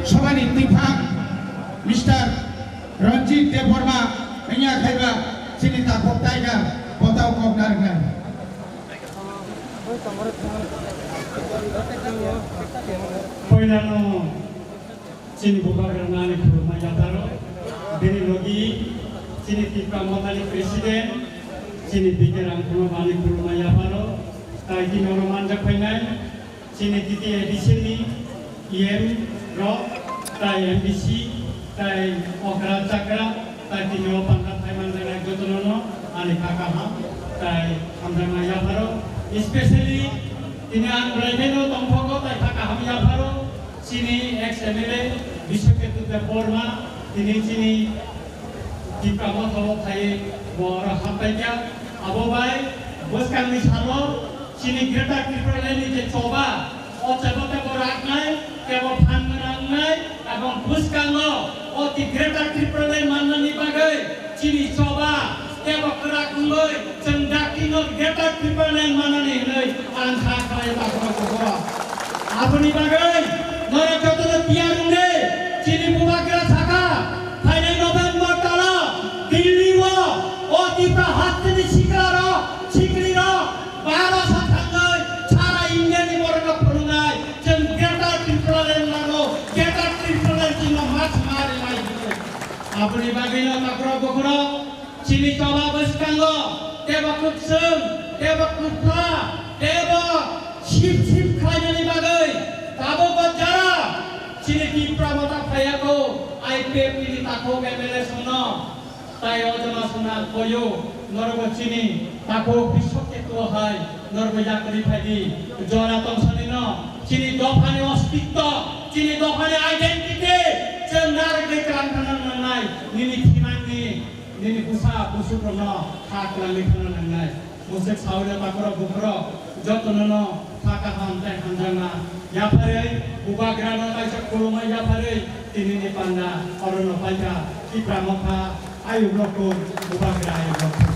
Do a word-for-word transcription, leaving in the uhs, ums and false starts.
Sabani twiphang Mister Ranjit Debbarma wngya khaiba chini takhuk Tiger botao kok narwknai. Poilano chini bubagrano ani khulumma yapharo, bini logi chini Tipra Mothani President, chini B K Ramkhono ani khulumma yapharo, tai tini oro manjak phainai, chini T T A D C ni E M rok, tai M D C, tai okra chakra, tai tini o panda phai manjaknai jotono no ani kha kaham, tai hamjakma yapharo, especially tini ang Raimeno tongthogo tai kha kaham yapharo, chini ex M L A Biswaketu Debbarma, tini chini Tipra Motha o phai bo oro hampai kha. Abo bai bwskangni salo chini Greater Tipraland ni je choba, o choba tebo raknai, tebo phan gwnangnai, ebong bwskango o ti Greater Tipraland mannani bagwi chini choba tebo kwrak wngwi chwng dakti no Greater Tipraland mannani hwnwi ang kha khlai bakro kugo. Aboni bagwi norok jotono tiyar wngdi, chini bubagra sakha, phainai November talo Delhi o, o Tipra hasteni sikla rok, sikli rok, baro sa thangwi sara India ni borok no phunuknai, chwng Greater Tipraland mano, Greater Tipraland chini mas mari mai hinwi. Aboni bagwi no takhurok bukhurok, chini choba bwskango tebo kwchwng, tebo kwpla, tebo sip sip khlainani bagwi tabukbo jara chini Tipra Motha phaiyago I P F T ni takhuk M L A songno, tai o jora songna koyo norokbo chini takhuk Biswaketu hai norokbo yakarwi phaidi jora tongsanino chini dophani ostitto, chini dophani identity chwng narwgwi kwrang thangna nangnai nini thimangni. Nini bwsa busukrokno kha kwlangwi thangna nangnai. Bwswk saui rw takhurok bukhurok jotono no kha kaham tei hamjakma yapharwi bubagrano kaisa khulumma yapharwi tinini panda orono paikha Tipra Motha ayuk rokthum bubagra ayuk rokthum.